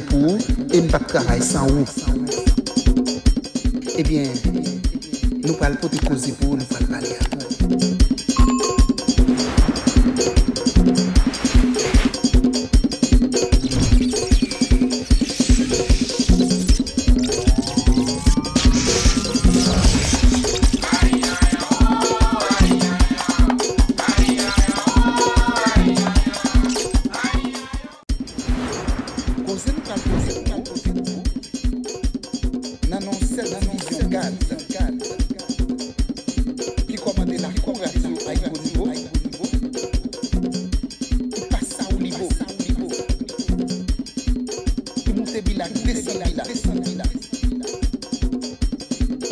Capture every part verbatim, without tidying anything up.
Pou ou, e m p ap travay san ou. Ebyen, nou pral pote koze pou ou, nou pral pale ak ou. Koze nou pral poze pou ou nan non sèt divizyon gad ki kòmande lakou radyo Ayibo Nibo, ki pa Saoulibo, ki moute Bilak, desann Bilak,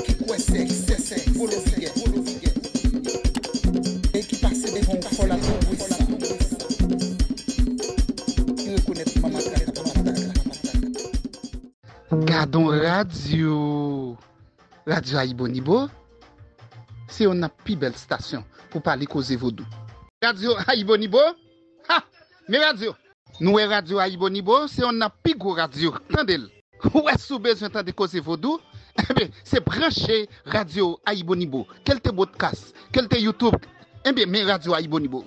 ki kwè sè, ki sè, sè, volo vigè, e ki pase devan yon fò lakou pwisan, ki rekonèt manman kaka, papa kaka. Gadon radyo! Radyo Ayibo Nibo, se yonn nan pi bèl estasyon pou pale koze vodou. Radyo Ayibo Nibo, ha! Men radyo! Nou wè radyo Ayibo Nibo, se yonn nan pi gwo radyo. Tande l! Ou wè si w bezwen tande koze vodou, enben, se branche radyo Ayibo Nibo, ke l te podcast, ke l te YouTube, enben, men radyo Ayibo Nibo.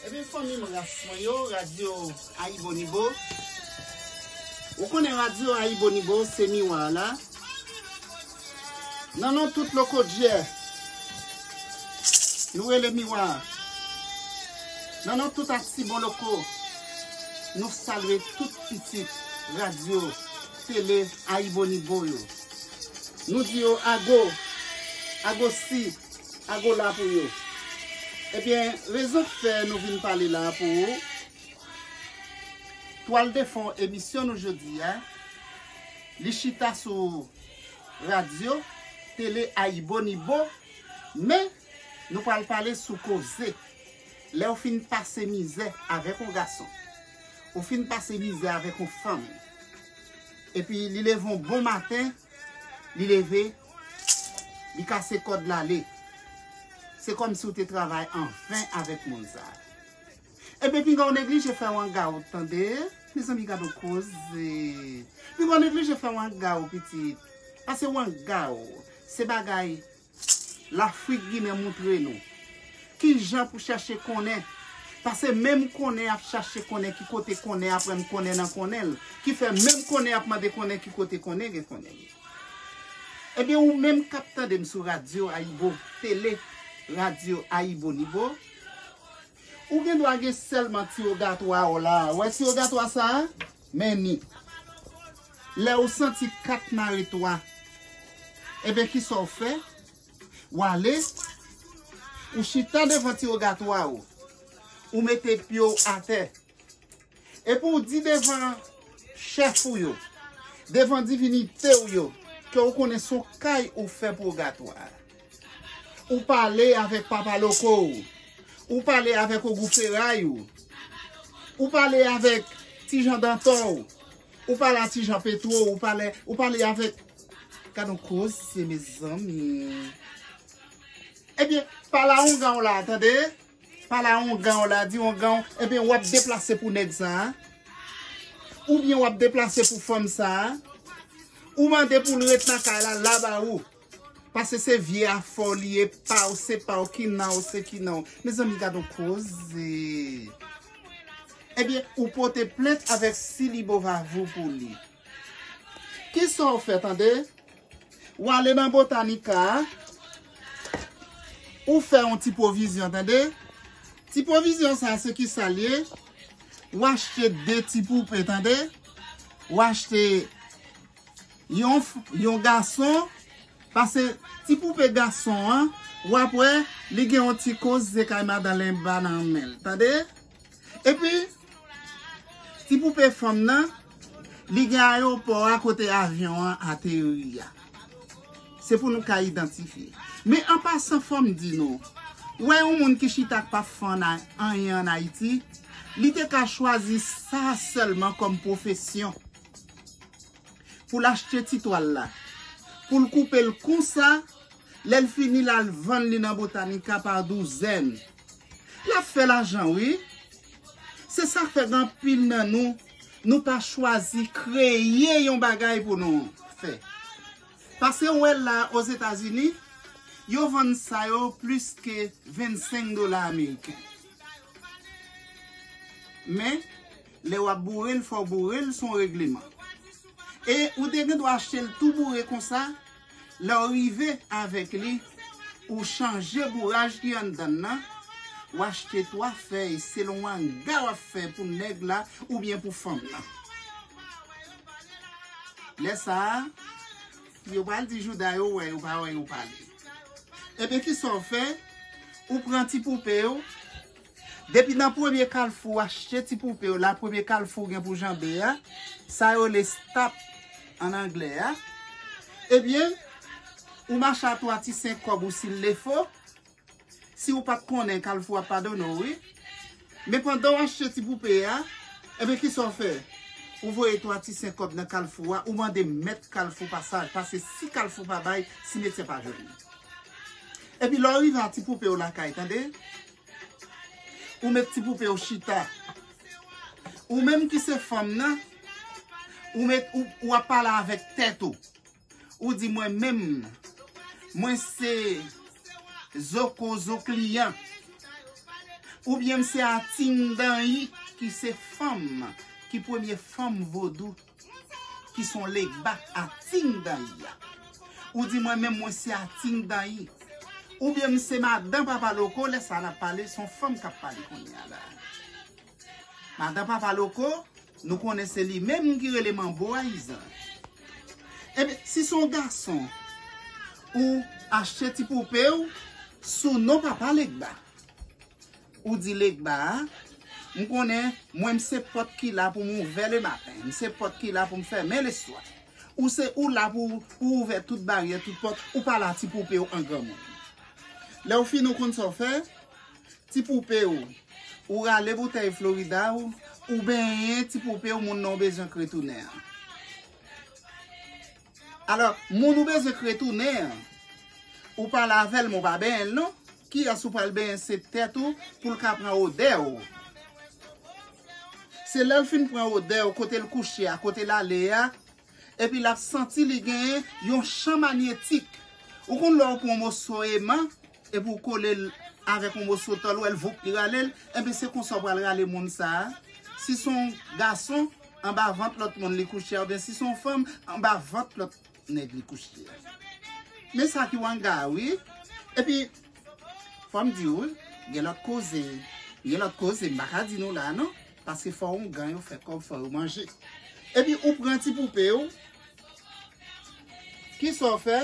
Ebyen, fanmi m, ras mwen yo, radyo Ayibo Nibo. Ou konnen radyo Ayibo Nibo se miwa la. Nan non tout lokodjè, nou rele miwa. Nan non tout Atibon loko, nou salye tout pitit radyo, tele Ayibo Nibo yo. Nou di yo ago, agosi, agola pou yo. Ebyen, rezon k fè nou vin pale la pou ou, twal de fon emisyon nou jodi a, li chita sou radyo, tele Ayibo Nibo, men nou pral pale sou koze. Lè w fin pase mizè avèk yon gason, ou fin pase mizè avèk yon fanm, epi li leve yon bon maten, li leve, li kase kòd l ale. Se kòmsi w te travay an ven avèk moun sa a. Ebyen, pinga w neglije fè wanga w, tande? Mezanmi, gad yon koze. Pinga w neglije fè wanga w, pitit. Pase wanga w, se bagay Lafrik Ginen moutre nou kijan pou chache konnen. Pase menm konnen ap chache konnen ki kote konnen aprann konnen nan konnen l, ki fè menm konnen ap mande konnen ki kote konnen gen konnen. Ebyen, ou menm k ap tande m sou radyo Ayibo, tele radyo Ayibo Nibo, ou gen dwa gen sèlman ti ogatwa w la. Ou wè ti ogatwa sa a? Men ni. Lè ou santi kat mare twa, ebyen, kisa w fè? W ale, ou chita devan ti ogatwa w, ou mete pye w atè. Epi w di devan chèf ou yo, devan divinite w yo, ke w konnen se yon kay ou fè pou ogatwa a. Ou pale avèk Papa Loko w. Ou pale avèk Ogou Feray ou. Ou pale avèk Ti Jan Dantò w. Ou pale a Ti Jan Petwo w. Ou pale, ou pale avèk. Gad yon koze, mezanmi. Ebyen, pale a ongan w la, tande? Pale a ongan w la, di ongan w, ebyen, w ap deplase pou nèg sa a. Oubyen w ap deplase pou fanm sa a. Ou mande pou l ret nan kay la, la ba ou. Paske se vye afè w li ye, pa w se pa w, kinan w se kinan w. Mezanmi, gad yon koze. Ebyen, ou pote plent avèk Silibo Vavou pou li. Kisa w fè, tande? W ale nan Botanica a, ou fè yon ti pwovizyon, tande? Ti pwovizyon sa a, se kisa l ye? W achte de ti poupe, tande? W achte yon, f- yon gason, paske ti poupe gason an, w ap wè, li gen yon ti koze kay madan Lenba nan men l, tande? Epi, ti poupe fanm nan, li gen ayewopò a kote avyon an ateri a. Se pou nou ka idantifye. Men an pasan, fò m di nou, wè yon moun ki chita k pa fè ann- anyen ann Ayiti, li te ka chwazi sa sèlman kòm pwofesyon. Pou l achte ti twal la. Pou l koupe l konsa, lè l fini l al vann li nan Botanica pa douzèn. L ap fè lajan, wi. Se sa k fè gen anpil nan nou, nou pa chwazi kreye yon bagay pou nou fè. Paske w wè la Ozetazini, yo vann sa yo plis ke vennsenk dola ameriken. Men, lè w ap boure l, fò w boure l, se yon regleman. E ou te gen dwa achte l tou boure konsa, lè w rive avèk li, ou chanje bouraj ki anndan l nan, w achte twa fèy selon anga w ap fè pou nèg la oubyen pou fanm nan. Lè sa a, yo pral di jouda yo wè, yo pa wè, yo pale. Ebyen, kisa w fè? Ou pran ti poupe w. Depi nan premye kalfou, achte ti poupe w la, premye kalfou gen pou janbe a, sa yo rele stop an anglè a. Ebyen, ou mache a twa ti senk kòb ou si l defo. Si ou pa t konnen, kalfou ap padone w, wi. Men pandan w achte ti poupe a, ebyen, kisa w fè? Ou voye twa ti senk kòb nan kalfou a, ou mande mèt kalfou pasaj, paske si kalfou pa bay, simetyè pa jwenn li. Epi lè w rive a ti poupe w lakay, tande? Ou met ti poupe w chita. Ou menm ki se fanm nan, ou met, ou, ou ap pale avèk tèt ou. Ou di, mwen menm, mwen se Zoko Zokliyan. Oubyen m se Ating Danyi, ki se fanm, ki premye fanm vodou ki se yon legba, Ating Danyi a. Ou di, mwen menm, mwen se Ating Danyi. Oubyen m se madan Papa Loko, lè sa n ap pale, se yon fanm k ap pale kounye a la. Madan Papa Loko, nou konnen se li menm ki rele manbo a izan. Ebyen, si se yon gason, ou achte ti poupe w sou non Papa Legba. Ou di Legba a, m konnen mwen m se pòt ki la pou m ouvè lematen, m se pòt ki la pou m fèmen leswa. Ou se ou la pou, pou ouvè tout baryè, tout pòt, ou pale a ti poupe w an granmoun. Lè w fini, ou konn sa w fè? Ti poupe w, ou rale boutèy Florida w, ou benyen ti poupe w, moun nan w bezwen k retounen an. Alò, moun ou bezwen k retounen an, ou pale avè l, men w pa benyen l non. Kiyès ou pral benyen? Se tèt ou, pou l ka pran odè w. Se lè l fin pran odè w, kote l kouche a, kote l ale a, epi l ap santi li genyen yon chan manyetik. Ou konn lè w pran yon moso eman, epi w kole l avèk yon moso tòl, ou wè l voup, li rale l, enben se konsa w pral rale moun sa a. Si se yon gason, anba vant lòt moun li kouche a, oubyen si se yon fanm, anba vant lòt nèg li kouche a. Men sa ki wanga, wi. Epi, fò m di w, gen lòt koze. Gen lòt koze, m pa ka di nou la, non. Paske fò ongan yo fè kòb, fò yo manje. Epi, ou pran ti poupe w. Kisa w fè?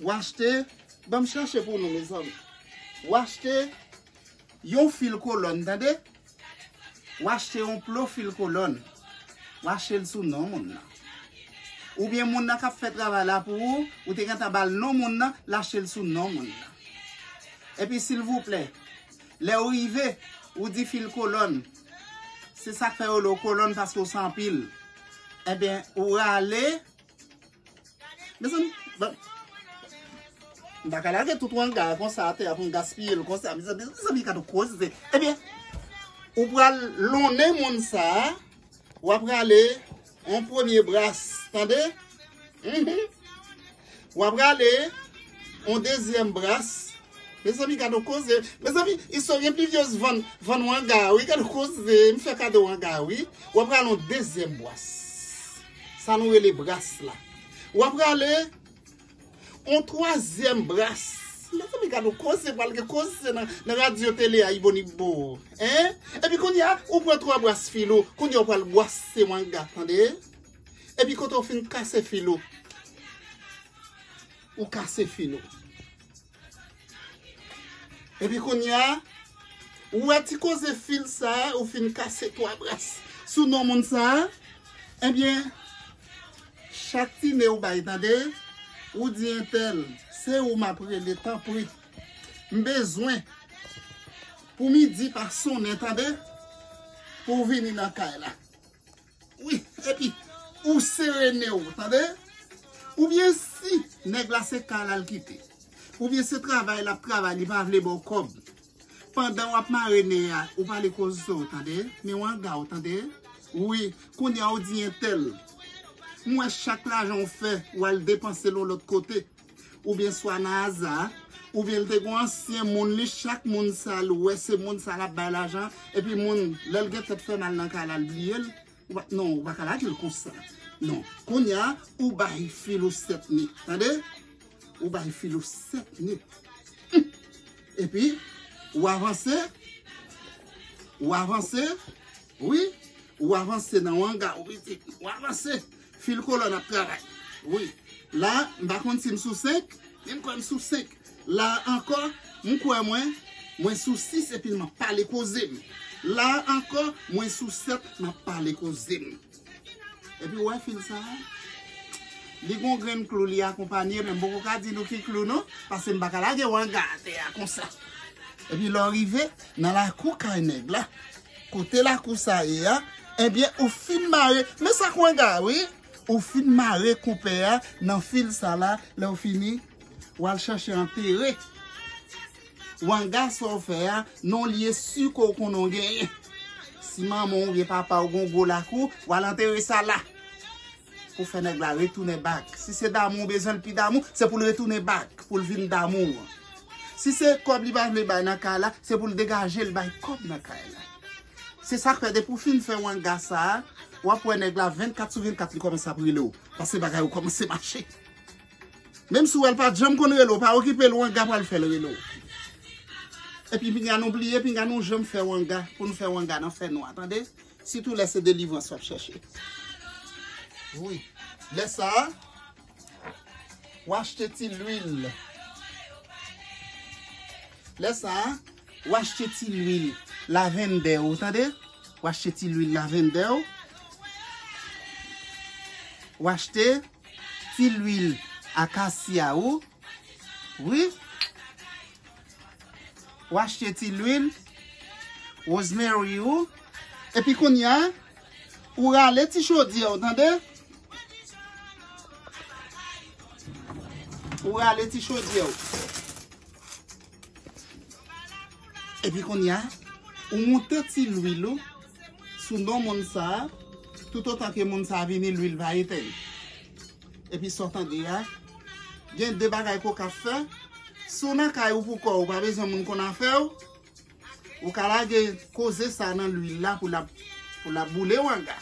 W achte, ban m chèche pou nou, mezanmi. W achte yon fil kolòn, tande? W achte yon plo fil kolòn. W achte l sou non moun nan. Oubyen moun nan k ap fè travay la pou ou, ou te gentan ba l non moun nan, l achte l sou non moun nan. Epi silvouplè, lè ou rive, ou di fil kolòn. Se sa k fè yo rele w kolòn, paske w san pil. Ebyen, ou rale. Mezanmi, ban, m pa ka lage tout wanga a konsa atè a pou m gaspiye l konsa. Mezanmi, mezanmi, gade koze. Ebyen, ou pral lonnen moun sa a, w ap rale yon premye bras, tande? Mhm. W ap rale yon dezyèm bras. Mezanmi, gade yon koze. Mezanmi, Iso gen plivyez vann, vann wanga, wi, gade yon koze. M fè kado wanga, wi. W ap rale yon dezyèm bras. Sa nou rele bras la. W ap rale yon twazyèm bras. Mezanmi, gade yon koze, pral gen koze nan, nan radyo tele a, Ibonibon. Hein? Epi kounye a, ou pran twa bras fil ou, kounye a ou pral bwase wanga, tande? Epi kote ou fin kase fil ou, ou kase fil ou. Epi kounye a, ou wè ti koze fil sa a, ou fin kase twa bras sou non moun sa a, ebyen, chak ti ne ou bay, tande, ou di entèl, se ou m ap rele, tanpri. M bezwen pou midi pa sonnen, tande, pou w vini nan kay la. Wi, epi ou sere nen w, tande? Oubyen si nèg la se kay la l kite, oubyen se travay l ap travay, li pa vle ba w kòb. Pandan w ap mare nen a, ou pale koze w, tande? Men wanga w, tande? Wi, kounye a ou di entèl. M wè chak lajan w fè, w al depanse l yon lòt kote. Oubyen swa nan aza, oubyen l te gen yon ansyen moun li, chak moun sa l wè se moun sa l ap bay lajan, epi moun, lè l gen tèt fè mal nan kay la, l bliye l, ou pa, non, ou pa ka lage l konsa. Non, kounye a, ou bay fil ou sèt ne, tande? Ou bay fil ou sèt ne. Hum. Epi, ou avanse, ou avanse, wi, ou avanse nan wanga, ou pitit, ou avanse. Fil kolòn ap travay. Wi. La, m pa konn si m sou senk, men m kwè m sou senk. La ankò, m kwè mwen, mwen sou sis epi m ap pale koze m. La ankò, mwen sou sèt, m ap pale koze m. Epi w wè fil sa a? Li gon grenn klou li akonpanye, men m poko ka di nou ki klou non, paske m pa ka lage wanga atè a konsa. Epi lè w rive nan lakou kay nèg la, kote lakou sa ye a, ebyen ou fin mare, men sa k wanga wi, ou fin mare koupè a nan fil sa la, lè w fini, w al chache antere. Wanga sa w fè a, non l ye si ke w konnen w genyen. Si manman w oubyen papa w gen yon gwo lakou, w al antere sa la. Pou fè nèg la retounen bak. Si se damou w bezwen l pi damou, se pou l retounen bak, pou l vin damou w. Si se kòb li pa vle bay nan kay la, se pou l degaje l bay kòb nan kay la. Se sa k fè depi w fin fè wanga sa a, w ap wè nèg la vennkat sou vennkat li kòmanse ap rele w. Paske bagay yo kòmanse mache. Menm si w wè l pa t janm konn rele w, pa okipe l, wanga pral fè l rele w. Epi pinga nou bliye, pinga nou janm fè wanga, pou nou fè wanga nan fènwa, tande? Sitou lè se delivrans w ap chèche. Wi. Lè sa a, w achte ti lwil. Lè sa a, w achte ti lwil lavendè w, tande? W achte ti lwil lavendè w. W achte ti lwil akasya ou. Wi. W achte ti lwil rosemary ou. Epi kounye a, ou rale ti chodyè w, tande? Ou rale ti chodyè w. Epi kounye a, ou moute ti lwil ou sou non moun sa a, toutotan ke moun sa a vini, lwil va etenn. Epi sa w tande a, gen de bagay ke w ka fè. Si w nan kay ou pou kò w, ou pa bezwen moun konn afè w, ou ka lage koze sa nan lwil la pou l ap, pou l ap boule wanga.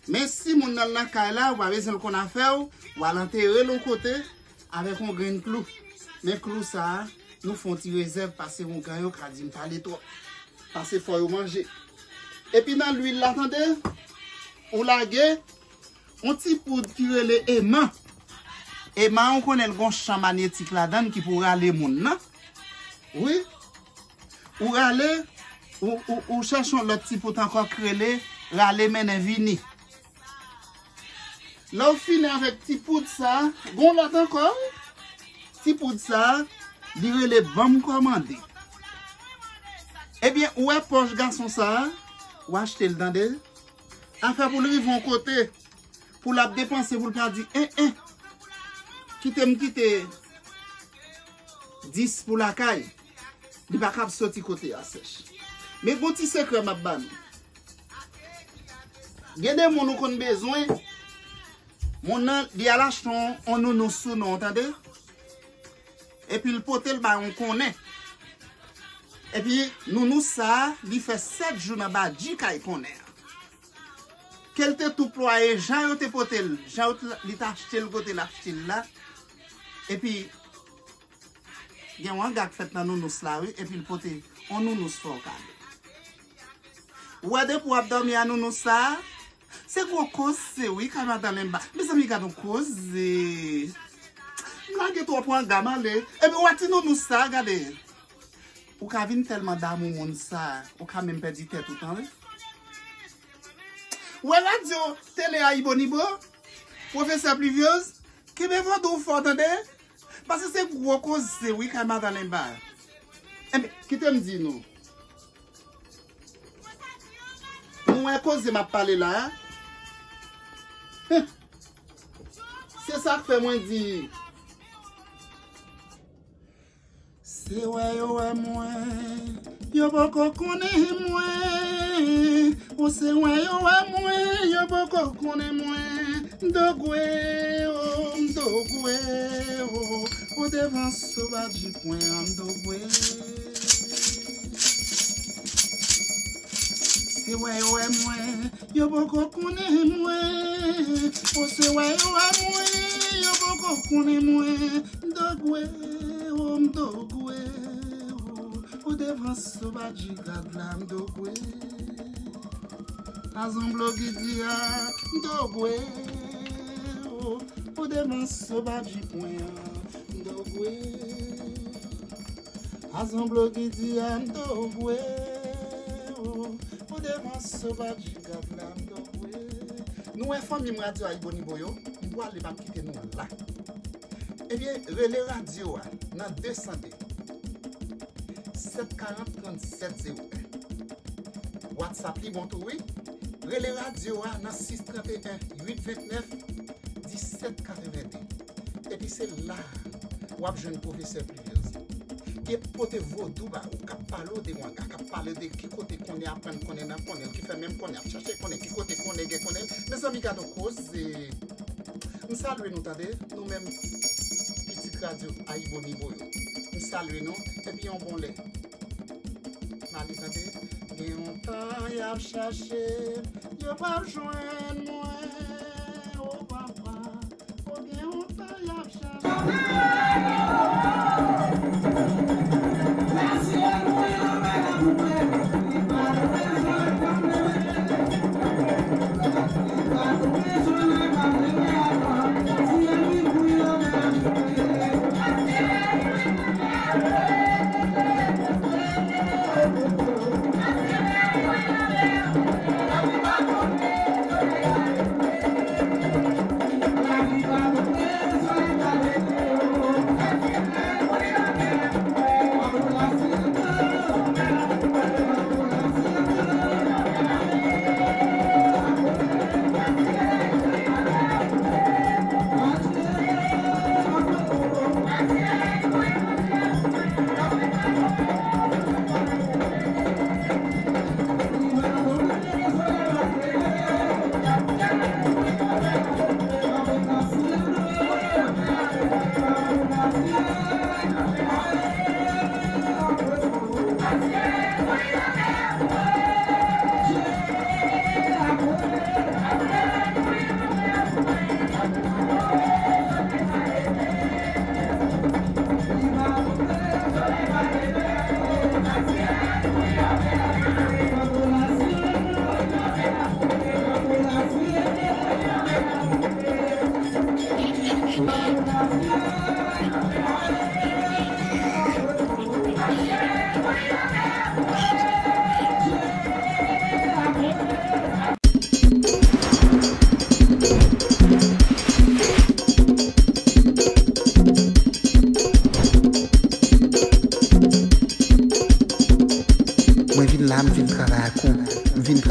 Men si moun nan nan kay la, ou pa bezwen l konn afè w, w al antere l yon kote avèk yon grenn klou. Men klou sa a, nou fè yon ti rezèv, paske wonga yo ka di m pale twòp. Paske fò yo manje. Epi nan lwil la, tande, ou lage yon ti poud ki rele eman. Eman, ou konnen l gon chan manyetik ladan l ki pou rale moun nan. Wi. Ou rale, ou, ou, ou chèche yon lòt ti poud ankò ki rele rale mennen vini. Lè w fini avèk ti poud sa, gon lòt ankò, wi. Ti poud sa, Li rele ban m kòmande. Ebyen, ou wè pòch gason sa a, ou achte l, tande? Afè pou l rive yon kote, pou l ap depanse, pou l pa di, en, en, kite m kite dis pou lakay. Li pa kab soti kote a sèch. Men gon ti sekrè m ap ba nou. Gen de moun ou konn bezwen, moun nan, li al achte yon, yon nounous sou non, tande? Epi l pote l bay yon konnen. Epi nounous sa a, li fè sèt jou nan badji kay konnen an. Ke l te tou plwaye, jan yo te pote l, jan yo t-, li t achte l kote l achte l la. Epi, gen yon aga k fèt nan nounous la, wi, epi l pote yon nounous fè w kado. Ou wè depi w ap dòmi a nounous sa a, se gwo koze, wi, kay madan Lenba. Mezanmi, gad yon koze. M lage twòp anga, m ale. Epi ou wè ti nounous sa a, gade. Ou ka vin tèlman damou moun sa a, ou ka menm pèdi tèt ou, tande? Ou wè radyo tele Ayibonibo, pwofesè Pluviose, kenbe vodou w fò, tande? Paske se gwo koze, wi, kay madan Lenba. Enben, kite m di nou. Nou wè koze m ap pale la a. Huh. Se sa k fè mwen di, se wè yo wè mwen, yo poko konnen mwen. Ou se wè yo wè mwen, yo poko konnen mwen. M dogwe, o, m dogwe, o. Ou devan soba di pwen an, m dogwe. Se wè yo wè mwen, yo poko konnen mwen. O, se wè yo wè mwen, yo poko konnen mwen. M dogwe, o, m dogwe, o. Ou devan soba di gad la, m dogwe. Azon blogidi a, m dogwe, o. Ou devan soba di pwen an, m dogwe. Azon blogidi a, m dogwe, o. Ou devan soba di gad la, m dogwe. Nou wè fanmi m radyo Ayibonibo yo, m pwale, m ap kite nou la. Ebyen, rele radyo a nan de san de, sèt karant, trannsèt zewo en. WhatsApp li bon tou, wi. Rele radyo a nan sis trant e en, uit vennèf, disèt katreven de. Epi se la a w ap jwenn pwofesè Pluviose, ki pote vodou ba ou, k ap pale w de wanga, k ap pale w de ki kote konnen, aprann konnen nan konnen, ki fè menm konnen, ap chache konnen ki kote konnen gen konnen. Mezanmi, gad yon koze. M salye nou, tande, nou menm pitit radyo Ayibonibo yo. M salye nou, epi yon bon lè. M ale, tande, gen yon tan y ap chache m, yo p ap jwenn mwen, o papa. O, gen yon tan y ap chache m.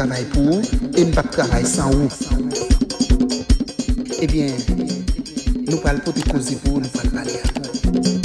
travay pou ou e m p ap travay san ou. Ebyen, nou pral pote koze pou ou, nou pral pale ak ou.